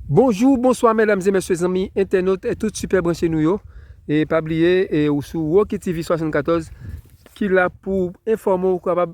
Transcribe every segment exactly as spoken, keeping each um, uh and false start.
Bonjou, bonswa, medam e mesye, zanmi entènot, e tout sipè branche nou yo. E pa bliye, e ou sou Rocky T V swasannkatòz, ki la pou enfòme w, kapab,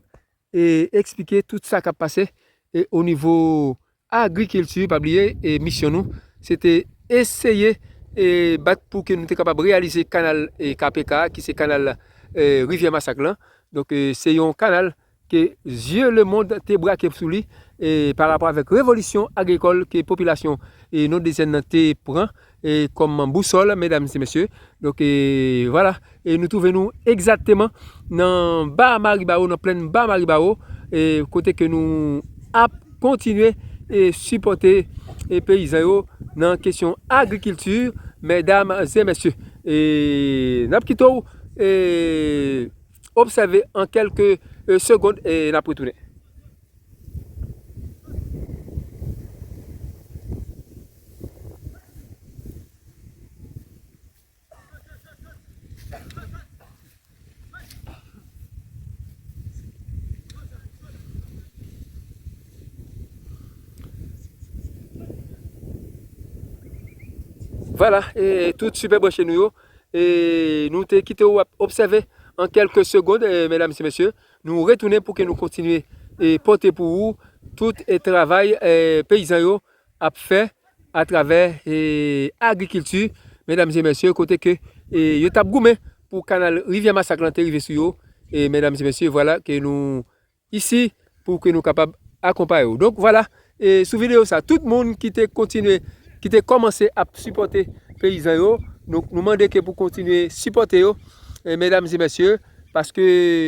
e eksplike tout sa k ap pase, e o nivo agrikilti. Pa bliye, e misyon nou, se te eseye, e bat pou ke nou te kapab reyalize kanal, e K P K, ki se kanal, e Rivyè Masak lan. Donk, e se yon kanal ke zye lemonn te brake sou li, e pa rapò avèk revolisyon agrikòl ke popilasyon, e non endijèn nan te pran, e kòm bousòl, medam e mesye. Donk, e vwala, e nou twouve nou egzakteman nan Ba Maribawo, nan plèn Ba Maribawo, e kote ke nou ap kontinye, e sipòte, e peyizan yo nan kesyon agrikilti, medam e mesye. E n ap kite w, e obsève an kèlke, e, segonn, e n ap retounen. Vwala, e tout sipè branche nou yo, e nou te kite w ap obsève an kèlke segonn, e medam e mesye, nou retounen pou ke nou kontinye, e pote pou ou tout, e travay, e peyizan yo ap fè atravè, e agrikilti, medam e mesye, kote ke, e yo t ap goumen pou kanal Rivyè Masak lan te rive sou yo, e medam e mesye, vwala ke nou isi pou ke nou kapab akonpaye w. Donk, vwala, e sou videyo sa, tout moun ki te kontinye, ki te kòmanse ap sipòte peyizan yo, nou, nou mande ke pou kontinye sipòte yo, e medam e mesye, paske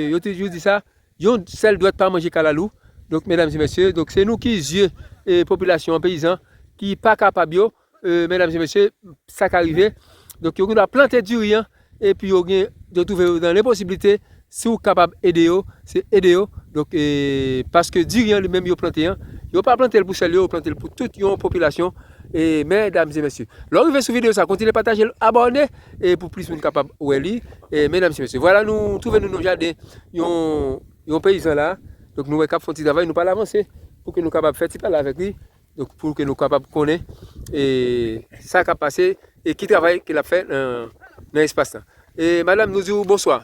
yo toujou di sa, yon sèl dwèt pa manje kalalou. Donk, medam e mesye, donk se nou ki zye, e popilasyon an, peyizan, ki pa kapab yo, e medam e mesye, sa ka rive. Donk, yo gen dwa plante diri an, epi yo gen, yo twouve yo nan lenposiblite. Si w kapab ede yo, se ede yo. Donk, e paske diri an li menm yo plante an, yo pa plante l pou sèl yo, yo plante l pou tout yon popilasyon. E medam e mesye, lè w rive sou videyo sa, kontinye pataje l, abòne, e pou plis moun kapab wè li. E medam e mesye, vwala, nou twouve nou nan jaden yon, yon peyizan la. Donk, nou wè k ap fè yon ti travay, nou pral avanse pou ke nou kapab fè ti pale avèk li. Donk, pou ke nou kapab konnen, e sa k ap pase e ki travay ke l ap fè nan, nan espas la. E madam, nou di w bonswa.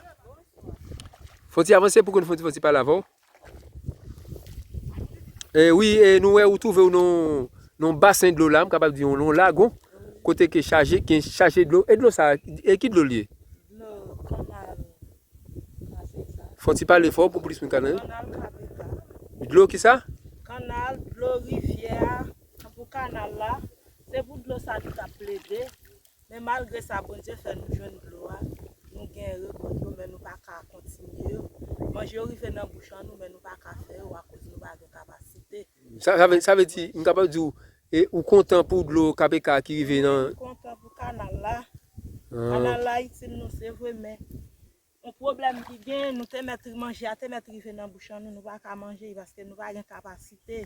Fè yon ti avanse pou ke nou fè yon ti, fè yon ti pale avè w. E wi, e nou wè ou twouve w nan, nan basen dlo la, m kapab di w nan lagon, kote ke chaje, ki chaje dlo. E dlo sa, e ki dlo l ye? Dlo kanal. Fò ti pale fò pou plis moun ka tande. Kanal K P K. Dlo ki sa? Kanal, dlo rivyè a, tankou kanal la, se pou dlo sa nou t ap plede. Men malgre sa, Bondye fè nou jwenn dlo a. Nou gen rebò dlo, men nou pa ka kontinye yo. Manje yo rive nan bouch an nou, men nou pa ka fè yo akoz nou pa gen kapasite. Sa, sa vle, sa vle di, m kapab di w, e, ou kontan pou dlo K P K ki rive nan... Wi, m kontan pou kanal la. Ah. Kanal la itil nou, se vre, men yon pwoblèm ki gen, nou te mèt manje a, te mèt rive nan bouch an nou, nou pa ka manje paske nou pa gen kapasite.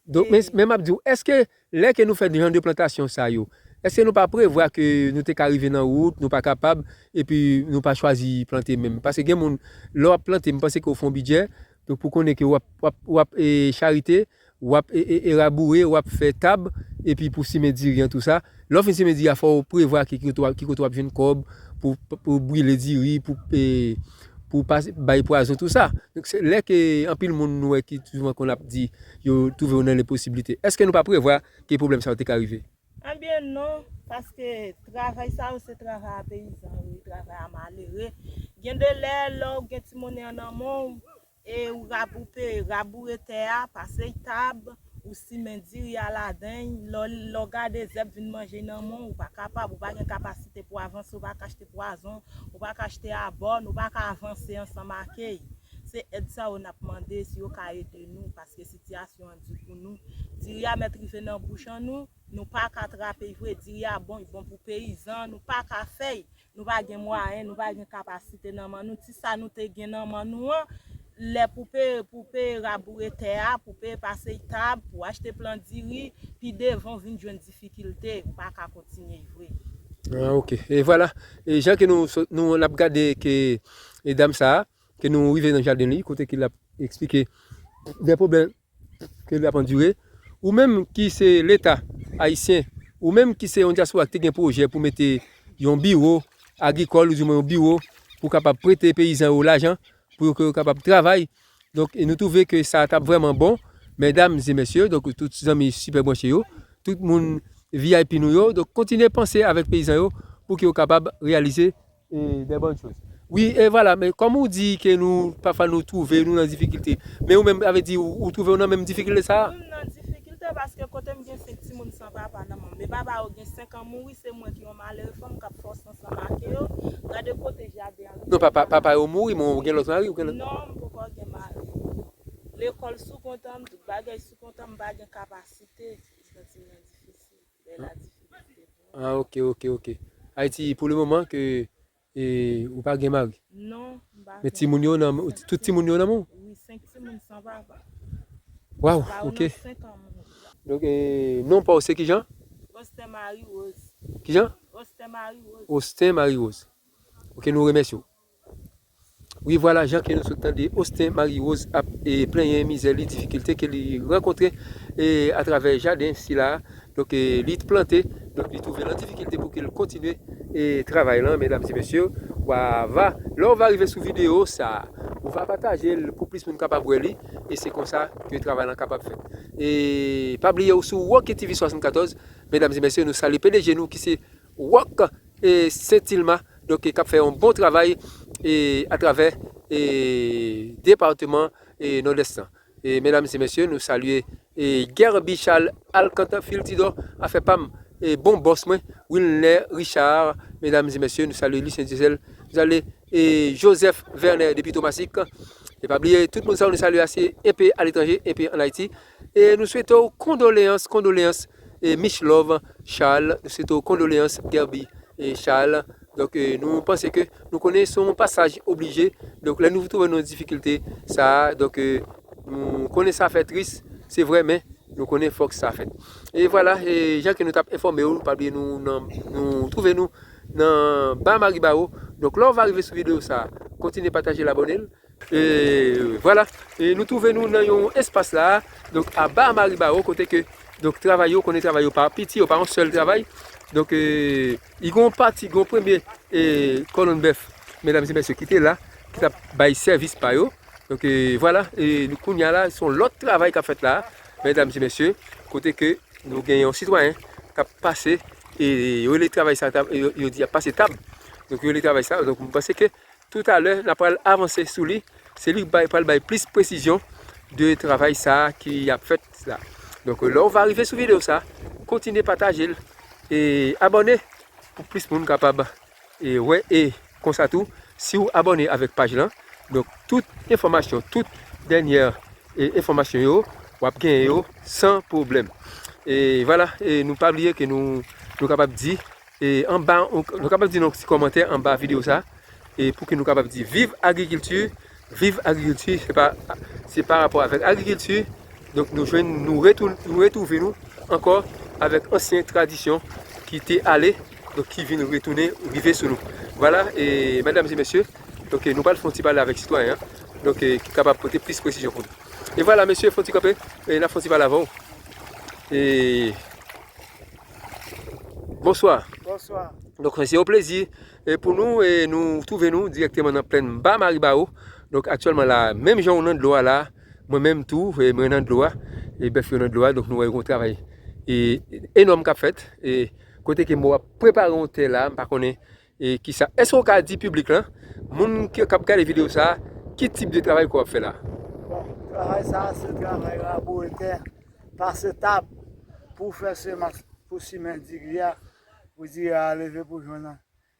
Donk, men, men m ap di w, èske lè ke nou fè jan de plantasyon sa yo, èske nou pa prevwa ke nou te ka rive nan wout, nou pa kapab, epi nou pa chwazi plante menm? Paske gen moun, lè w ap plante, m panse ke w fè yon bidjè, donk pou konnen ke w ap, w ap, w ap, e, charite, w ap, e, e, e, raboure, w ap fè tab, epi pou simen diri an, tou sa. Lè w fin simen diri a, fò w prevwa ki, ki kote w ap, ki kote w ap jwenn kòb pou, pou brile diri, pou, e, pou pa bay pwazon, tou sa. Donk, se lè ke anpil moun nou wè ki souvan konn ap di yo twouve yo nan lenposiblite. Èske nou pa prevwa ke pwoblèm sa yo te ka rive? Ebyen non, paske travay sa yo se travay a peyizan yo, travay a malere. Gen de lè, lè w gen ti monnen an nan men w, e ou rab-, ou pe raboure tè a, pase tab, ou simen diri a ladan l, lè w, lè w gade zèb vin manje nan men w, ou pa kapab, ou pa gen kapasite pou avanse, ou pa ka achte pwazon, ou pa ka achte abòn, ou pa ka avanse ansanm ak yo. Se èd sa yo n ap mande, si yo ka ede nou, paske sitiyasyon an di pou nou. Diri a mèt rive nan bouch an nou, nou pa ka trape l vre, diri a bon, li bon pou peyizan, nou pa ka fè l. Nou pa gen mwayen, nou pa gen kapasite nan men nou. Ti sa nou te gen nan men nou an, lè pou pe, pou pe raboure tè a, pou pe pase tab, pou achte plan diri, pi devan w vin jwenn difikilte, ou pa ka kontinye vre. Ah, ok. E vwala. E jan ke nou, nou, n ap gade ke, e dam sa a, ke nou rive nan jaden li, kote ke l ap eksplike de pwoblèm ke l ap andire. Ou menm ki se Leta ayisyen, ou menm ki se yon dyaspora ki te gen pwojè pou mete yon biwo agrikòl, oudimwen yon biwo pou kapab prete peyizan yo lajan, pou yo ke yo kapab travay. Donk, e nou twouve ke sa t ap vrèman bon, medam e mesye, donk, tout zanmi Sipè Branche yo, tout moun V I P nou yo, donk, kontinye panse avèk peyizan yo pou ke yo kapab reyalize e, de bòn choz. Wi, e vwala, men kòm ou di ke nou, pafwa nou twouve nou nan difikilte, men ou menm, sa vle di, ou, ou twouve w nan menm difikilte sa a? Wi, m nan difikilte paske kote m gen senk timoun san papa nan men m. Men papa yo gen senk an mouri, se mwen ki yon malere fanm k ap fòse ansanm ak yo. Gade kote jaden an rive. Non, papa, papa yo mouri, men ou gen lòt mari, ou gen lòt... Non, m poko gen mari. Lekòl sou kont an m, tout bagay sou kont an m, m pa gen kapasite. M santi m nan difisil. Lè la difikilte pou mwen. Ah, ok, ok, ok. Ayiti, pou le moman, ke, e, ou pa gen mari? Non, m pa gen. Men timoun yo nan, tout timoun yo nan men w? Wi, senk timoun san papa. Waw, ok. Papa yo nan senk an mouri. Donk, e, non pa w se kijan? Osten Marie Rose. Kijan? Osten Marie Rose. Osten Marie Rose. Ok, nou remèsye w. Wi, vwala, jan ke nou sot tande, Osten Marie Rose ap, e, plenyen mizè li, difikilte ke li rankontre, e, atravè jaden sila a. Donk, e, li t plante, donk li twouve l an difikilte pou ke l kontinye, e, travay lan, medam e mesye. W a va, lè w va rive sou videyo sa a, ou va pataje l pou plis moun kapab wè li, e se konsa ke travay lan kapab fèt. E pa bliye ou sou Rocky T V swasannkatòz, medam e mesye, nou salye P D G nou ki se Rock, e, Sentilma, donk, e, k ap fè yon bon travay, e, atravè, e, depatman, e, Nòdès lan. E, medam e mesye, nou salye, e, Guerby Charles Alcanthe Filtidor, afè pa m, e, bon bòs mwen, Wilner Richard, medam e mesye, nou salye Lucien Diesel, nou salye, e, Joseph Vernet depi Tomasik. E pa bliye, tout moun sa yo nou salye a, se enpe aletranje, enpe ann Ayiti. E nou swete w kondoleyans, kondoleyans, e, Mich Love Charles, nou swete w kondoleyans Guerby, e, Charles. Donk, e, nou panse ke nou konnen se yon pasaj oblije. Donk, lè nou twouve nou nan difikilte sa a, donk, e, nou konnen sa fè tris, se vre, men nou konnen fòk sa fèt. E vwala, e, jan ke nou t ap enfòme w, pa bliye nou nan, nou twouve nou nan Ba Maribawo. Donk, lè w va rive sou videyo sa a, kontinye pataje l, abòne l. E vwala, e nou twouve nou nan yon espas la, donk, aba Maribawo, kote ke, donk, travay yo, konnen travay yo pa piti, yo pa yon sèl travay. Donk, e, li gen yon pati, gen yon premye, e, kòlonn bèf, medam e mesye, ki te la, ki t ap bay sèvis pa yo. Donk, e, vwala, e nou, kounye a la, se yon lòt travay k ap fèt la, medam e mesye, kote ke nou gen yon sitwayen k ap pase, e yo rele travay sa, tab, yo, yo di y ap pase tab. Donk, yo rele travay sa, donk, mwen panse ke toutalè, n a pral avanse sou li. Se li ki bay, pral bay plis presizyon de travay sa a ki ap fèt la. Donk, lè w va rive sou videyo sa a, kontinye pataje l e abòne pou plis moun kapab, e, wè. E konsa tou, si w abòne avèk paj lan, donk, tout enfòmasyon, tout dènyè, e, enfòmasyon yo, w ap genyen yo san pwoblèm. E vwala, e nou pa bliye ke nou, nou kapab di, e anba, nou kapab di nan yon ti kòmantè anba videyo sa, e pou ke nou kapab di viv agrikilti, viv agrikilti, se pa, se pa rapò avèk agrikilti. Donk, nou jwenn, nou retou-, nou retwouve nou ankò avèk ansyen tradisyon ki te ale, donk, ki vin retounen rive sou nou. Vwala, e medam e mesye, donk, nou pral fè yon ti pale avèk sitwayen an, donk, e ki kapab pote plis presizyon pou nou. E vwala, mesye, fè yon ti kanpe, e n ap fè yon ti pale avè w. E Bonswa. Bonswa. Donk, se yon plezi, e, pou nou, e, nou twouve nou dirèkteman nan plèn Ba Maribawo. Donk, aktyèlman la, menm jan w nan dlo a la, mwen menm tou, e, mwen nan dlo a, e bèf yo nan dlo a, donk nou wè yon travay, e, enòm k ap fèt, e, kote ke m wè w ap prepare yon tè la, m pa konnen, e, kisa. Èske w ka di piblik lan, moun ki, k ap gade videyo sa, ki tip de travay ke w ap fè la? Bon, travay sa, se travay labouwe tè, pase tab pou fè semans, pou simen diri a, pou diri a leve pou jwenn,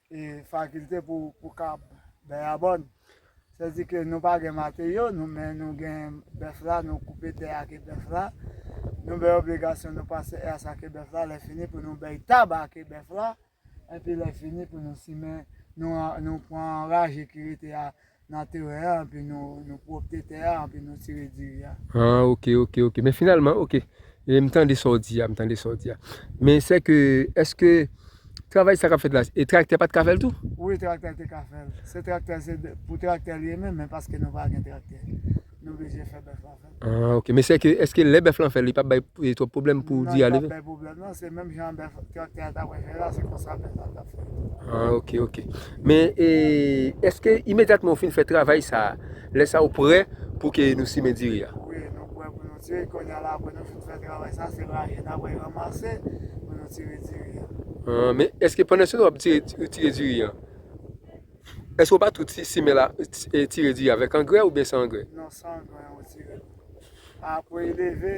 e, fakilte pou, pou kab bay abòn. Sètadi ke nou pa gen materyo, nou, men nou gen bèf la, nou koupe tè ak bèf la. Nou bay obligasyon, nou pase ès ak bèf la, lè fini pou nou bay tab ak bèf la. Epi lè fini pou nou simen, nou, nou pran raje ki rete a nan teren an, epi nou, nou pwòpte tè a, epi nou tire diri a. Ah, ok, ok, ok. Men finalman, ok. E m tande sa w di a, m tande sa w di a. Men se ke, èske travay sa k ap fèt la, e traktè pa t ka fè l tou? Wi, traktè te ka fè l. Se traktè, se de, pou traktè li ye menm, men paske nou pa gen traktè. Oblije fè bèf lan fè. Ah, ok. Men se ke, èske lè bèf lan fè, li p ap bay, eh, twòp pwoblèm pou diri a leve? Non, li p ap bay pwoblèm, non. Se menm jan bèf, traktè a ta pral fè la, se konsa bèf la t ap fè. Ah, ok, ok. Men, eh, èske imedyatman ou fin fè travay sa, lè sa ou prè pou ke nou simen diri a? Wi, nou prè pou nou tire. Kounye a la, apre nou fin fè travay sa, se raje n ap ranmase pou nou tire diri a. Ah, men èske pandan se tan w ap tire, tire diri a, èske w pa tou ti-, simen la, ti-, eh, tire diri avèk angrè oubyen san angrè? Non, san angrè, ou tire. Apre, li leve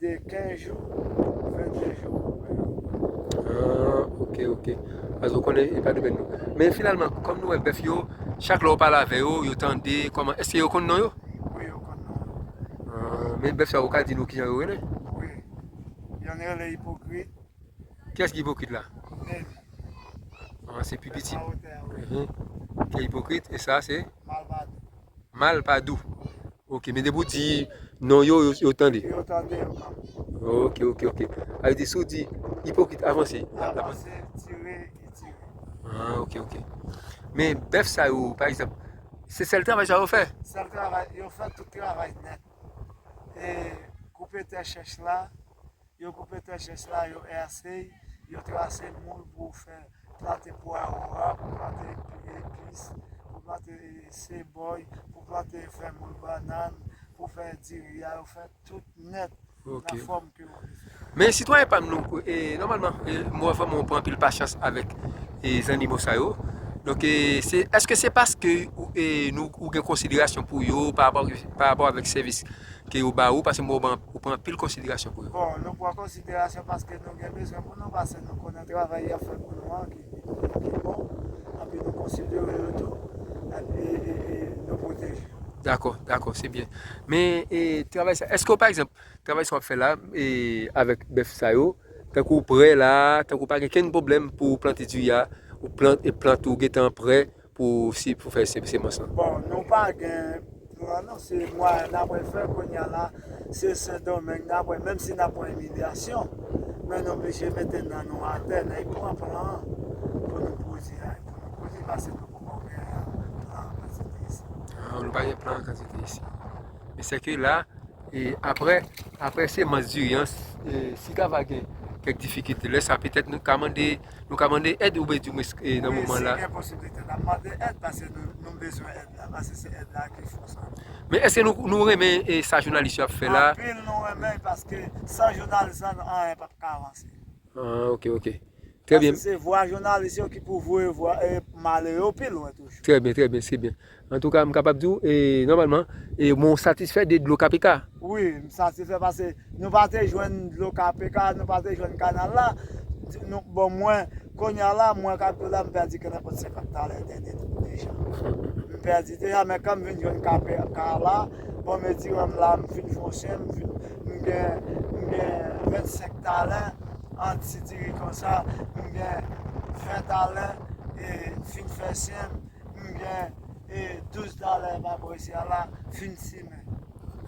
de kenz jou, vennde jou. Ah, ok, ok. Paske w konnen, e pa domèn nou. Men finalman, kòm nou wè bèf yo, chak lè w pale avè yo, yo tande, kòman, èske yo konn non yo? Wi, yo konn non yo. Ah, men bèf sa, ou ka di nou kijan yo rele? Wi. Yonn rele Ipokrit. Kiyès ki ipokrit la? Nèg. Ah, se pi piti. Sa wotè a, wi. Mhm. Ki ipokrit, e sa se? Malpadou. Malpadou. Ok, men depi w di non yo, yo, yo tande. Yo tande, yo konn. Ok, ok, ok. Sa vle di si w di ipokrit avanse, y ap avanse. Avanse, tire, li tire. Ah, ok, ok. Men bèf sa yo, pa egzanp, se sèl travay sa yo fè? Sèl travay, yo fè tout travay nèt. E koupe tè chèch la, yo koupe tè chèch la, yo èse, yo trase moul pou fè plante pwawo a, pou plante epis, pou plante sebòy, pou plante fè moul bannann, pou fè diri a, yo fè tout nèt nan fòm ke yo vle fè. Men sitwayen pa m nou, e, nòmalman, e, m wè vrèman w pran anpil pasyans avèk, e, zannimo sa yo. Donk, e, se, èske se paske ou, e, nou, ou gen konsiderasyon pou yo pa rapò, pa rapò avèk sèvis ke yo ba ou, paske m wè w pran, ou pran anpil konsiderasyon pou yo? Bon, nou pran konsiderasyon paske nou gen bezwen pou nou, paske nou konnen travay y ap fè pou nou an ki, ki bon, epi nou konsidere yo tou, epi, e, e, nou pwoteje yo. Dakò, dakò, se byen. Men, e, travay sa, èske w, pa egzanp, travay sa w ap fè la, e, avèk bèf sa yo, tankou w prè la, tankou w pa gen kenn pwoblèm pou w plante diri a, ou plant, e plant ou gentan prè pou, si, pou fè se, semans lan? Bon, nou pa gen plan, non, se mwayen n ap fè kounye a la, se Sendomeng n ap, menm si n ap pran imilyasyon, men nou oblije mete nan nou atè, n ap pran plan pou nou pwodui, pou nou pwodui, paske nou poko gen plan kantite isi. Ah, nou pa gen plan kantite isi. Men se ke la, e apre, apre semans diri an, e, si ta va gen kèk difikilte, lè sa petèt nou ka mande, nou ka mande èd oubyen dimwens, e, nan moman la. Wi, si gen posiblite, n ap mande èd paske nou, nou bezwen èd la, paske se èd la ki fòs an nou. Men èske nou, nou renmen, e, sa jounalis yo ap fè la? Anpil nou renmen paske san jounalis la, anyen p ap ka avanse. Ah, ok, ok. Trè byen. Paske se vwa jounalis yo ki pou voye vwa, e, male yo pi lwen toujou. Trè byen, trè byen, se byen. Antouka, m kapab di w, e, nòmalman, e, bon, w satisfè de dlo K P K? Wi, m satisfè paske nou pa te jwenn dlo K P K, nou pa te jwenn kanal la. Nou, bon, mwen, kounye a la, mwen k ap di w la, m pèdi kenenpòt senkant talè dènye deja. M pèdi deja, men kan m vin jwenn K P K la, bon, men diri m la, m fin fon chen, m fin, m gen, m gen vennsenk talè, an ti diri konsa, m gen ven talè, e, fin fè chen, m gen, e, douz talè m ap resi a la, fin simen.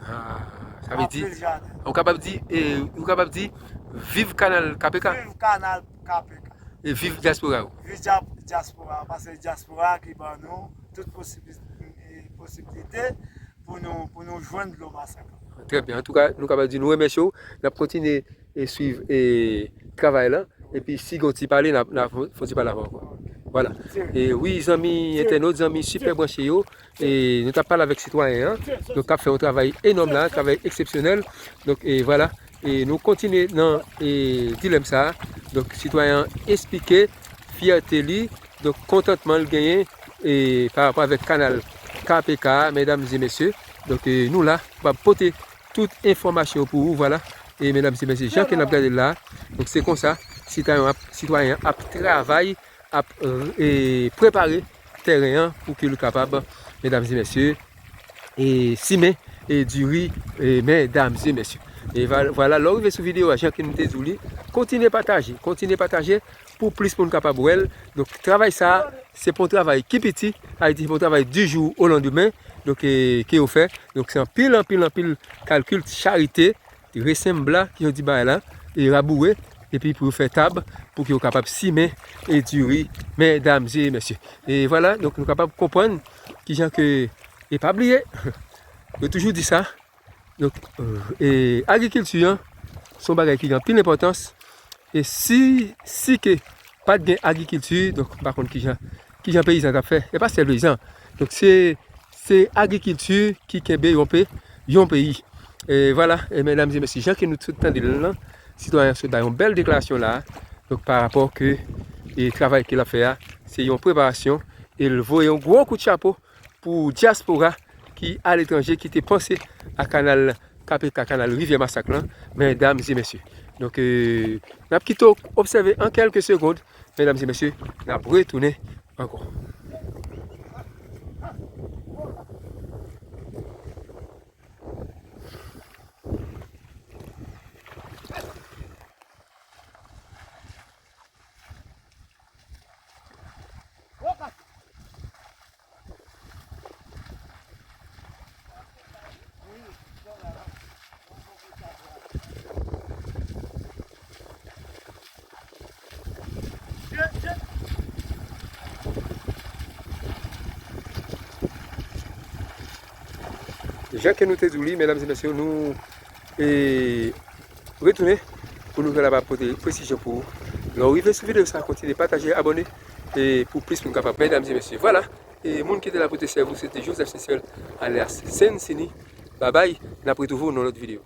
Ah, sa vle di, anpil jaden. Ou kapab di, e, ou kapab di, viv kanal K P K. Viv kanal K P K. E viv dyaspora yo. Viv dya-, dyaspora, paske dyaspora ki ban nou tout posibi-, e, posiblite pou nou, pou nou jwenn dlo Masankan. Trè byen. Antouka, nou kapab di nou remèsye w. N ap kontinye e swiv, e, travay la. Epi si gen yon ti pale, n a, n a fè yon ti pale avè w ankò. Vwala. E wi, zanmi entènot, zanmi sipè branche yo, e nou t ap pale avèk sitwayen an, donk k ap fè yon travay enòm la, travay eksepsyonèl. Donk, e vwala, e nou kontinye nan, e, dilèm sa a. Donk, sitwayen an esplike fyète li, donk, kontantman l genyen, e, pa rapò avèk kanal K P K, medam e mesye. Donk, e, nou la, pou pote tout enfòmasyon pou ou, vwala. E medam e mesye, jan ke n ap gade l la, donk se konsa, sitwayen an ap, sitwayen an ap travay, ap, e, prepare tèren an pou ke l kapab, medam e mesye, e simen, e diri, e medam e mesye. E va-, vwala, lè w rive sou videyo a, jan ke m te di w li, kontinye pataje, kontinye pataje, pou plis moun kapab wè l. Donk, travay sa a, se pa yon travay ki piti, sa vle di, se pa yon travay du jour au lendemain, donk, e, ke yo fè. Donk, se anpil, anpil, anpil kalkil, charite, resembla, ki yo di bagay la, e raboure, epi pou yo fè tab, pou ke yo kapab simen e diri, medam e mesye. E vwala, donk, nou kapab konprann kijan ke, e pa bliye, Yo toujou di sa. Donk, e, agrikilti an, se yon bagay ki gen anpil enpòtans. E si, si ke pa t gen agrikilti, donk, m pa konn kijan, kijan peyizan t ap fè. E pa sèl peyizan. Donk, se, se agrikilti ki kenbe yon pe-, yon peyi. E vwala, e medam e mesye, jan ke nou tout tande l lan, sitwayen an sot bay yon bèl deklarasyon la. Donk, pa rapò ke, e, travay ke l ap fè a, se yon preparasyon. E l voye yon gwo kout chapo pou dyaspora ki aletranje, ki te panse a kanal K P K, kanal Rivyè Masak lan, medam e mesye. Donk, e, n ap kite w obsève an kèlke segond, medam e mesye, n ap retounen ankò. Jan ke nou te di w li, medam e mesye, nou, e, retounen pou nou kapab pote presizyon pou ou. Lè w rive sou videyo sa, kontinye pataje, abòne, e pou plis moun kapab. Medam e mesye, vwala. E moun ki te la pou te sèvi w, se te Joseph Seychelles, alyas Sensini. Babay, n ap retwouve w nan lòt videyo.